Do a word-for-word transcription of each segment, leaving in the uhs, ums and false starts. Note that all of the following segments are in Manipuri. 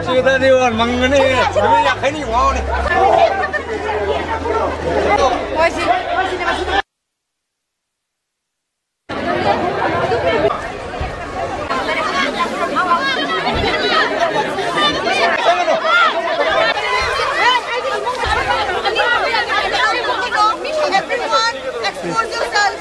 ꯁꯤꯗꯗꯤ ꯃꯪꯒꯅꯤ, ꯅꯨꯃꯤꯠ ꯌꯥꯡꯈꯩꯅꯤ ꯋꯥꯎꯅꯤ꯫ Everyone, expose yourself.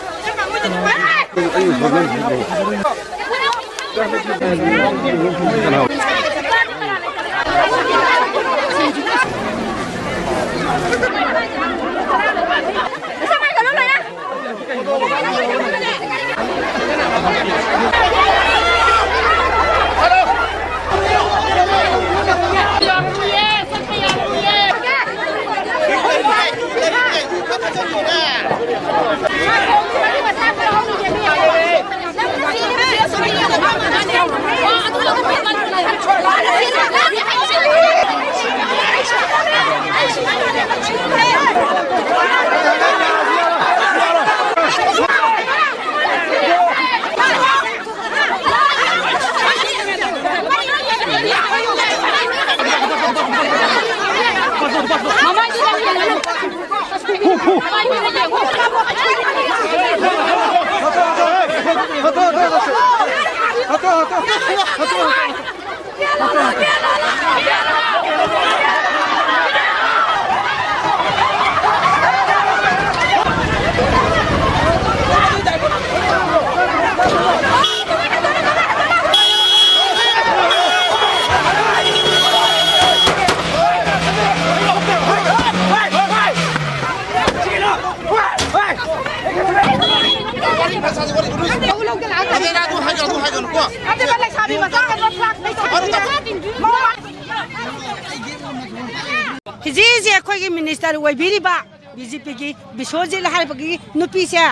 ꯍꯧꯖꯤꯛ ꯍꯧꯖꯤꯛ ꯑꯩꯈꯣꯏꯒꯤ ꯃꯤꯅꯤꯁꯇꯔ ꯑꯣꯏꯕꯤꯔꯤꯕ ꯕꯤ ꯖꯦ ꯄꯤꯒꯤ ꯕꯤꯁ꯭ꯋꯖꯤꯠ ꯍꯥꯏꯕꯒꯤ ꯅꯨꯄꯤꯁꯦ,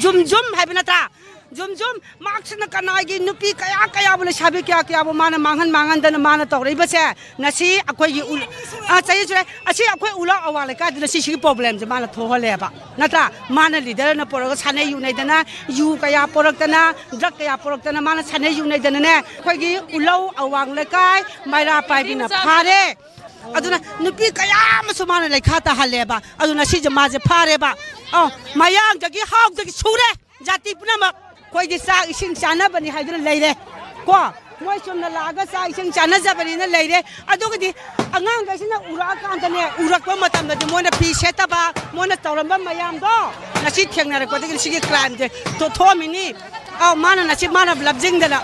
ꯖꯨꯝ ꯖꯨꯝ ꯍꯥꯏꯕ ꯅꯠꯇ꯭ꯔꯥ? ꯖꯨꯝ ꯖꯨꯝ ꯃꯍꯥꯛꯁꯤꯅ ꯀꯅꯥꯒꯤ ꯅꯨꯄꯤ ꯀꯌꯥ ꯀꯌꯥꯕꯨ, ꯂꯩꯁꯥꯕꯤ ꯀꯌꯥ ꯀꯌꯥꯕꯨ ꯃꯥꯅ ꯃꯥꯡꯍꯟ ꯃꯥꯡꯍꯟꯗꯅ ꯃꯥꯅ ꯇꯧꯔꯛꯏꯕꯁꯦ? ꯉꯁꯤ ꯑꯩꯈꯣꯏꯒꯤ ꯎ-, ꯑ, ꯆꯍꯤ ꯁꯨꯔꯦ꯫ ꯑꯁꯤ ꯑꯩꯈꯣꯏ ꯎꯂꯥꯎ ꯑꯋꯥꯡ ꯂꯩꯀꯥꯏꯗ ꯉꯁꯤ ꯁꯤꯒꯤ problemꯁꯦ ꯃꯥꯅ ꯊꯣꯛꯍꯜꯂꯦꯕ, ꯅꯠꯇ꯭ꯔꯥ? ꯃꯥꯅ leaderꯅ ꯄꯨꯔꯒ ꯁꯥꯟꯅꯩ ꯌꯨꯅꯩꯗꯅ, ꯌꯨ ꯀꯌꯥ ꯄꯨꯔꯛꯇꯅ, drug ꯀꯌꯥ ꯄꯨꯔꯛꯇꯅ ꯃꯥꯅ ꯁꯥꯟꯅꯩ ꯌꯨꯅꯩꯗꯅꯅꯦ, ꯑꯩꯈꯣꯏꯒꯤ ꯎꯂꯥꯎ ꯑꯋꯥꯡ ꯂꯩꯀꯥꯏ ꯃꯩꯔꯥ ꯄꯥꯏꯕꯤꯅ ꯐꯥꯔꯦ꯫ ꯑꯗꯨꯅ ꯅꯨꯄꯤ ꯀꯌꯥ ꯑꯃꯁꯨ ꯃꯥꯅ ꯂꯩꯈꯥ ꯇꯥꯍꯜꯂꯦꯕ꯫ ꯑꯗꯨꯅ ꯁꯤꯁꯦ ꯃꯥꯁꯦ ꯐꯥꯔꯦꯕ꯫ ꯑ, ꯃꯌꯥꯡꯗꯒꯤ ꯍꯥꯎꯗꯒꯤ ꯁꯨꯔꯦ꯫ ꯖꯥꯇꯤ ꯄꯨꯝꯅꯃꯛ ꯑꯩꯈꯣꯏꯗꯤ ꯆꯥꯛ ꯏꯁꯤꯡ ꯆꯥꯅꯕꯅꯤ ꯍꯥꯏꯗꯨꯅ ꯂꯩꯔꯦ ꯀꯣ꯫ ꯃꯣꯏ ꯆꯨꯝꯅ ꯂꯥꯛꯑꯒ ꯆꯥꯛ ꯏꯁꯤꯡ ꯆꯥꯅꯖꯕꯅꯤꯅ ꯂꯩꯔꯦ꯫ ꯑꯗꯨꯒꯗꯤ ꯑꯉꯥꯡꯈꯩꯁꯤꯅ ꯎꯔꯛꯑꯀꯥꯟꯗꯅꯦ, ꯎꯔꯛꯄ ꯃꯇꯝꯗꯗꯤ ꯃꯣꯏꯅ ꯐꯤ ꯁꯦꯠꯇꯕ, ꯃꯣꯏꯅ ꯇꯧꯔꯝꯕ ꯃꯌꯥꯝꯗꯣ ꯉꯁꯤ ꯊꯦꯡꯅꯔꯛꯄꯗꯒꯤ ꯁꯤꯒꯤ crimeꯁꯦ ꯊꯣꯛꯑꯝꯃꯤꯅꯤ꯫ ꯑꯧ, ꯃꯥꯅ ꯉꯁꯤ ꯃꯥꯅ ꯂꯝꯖꯤꯡꯗꯅ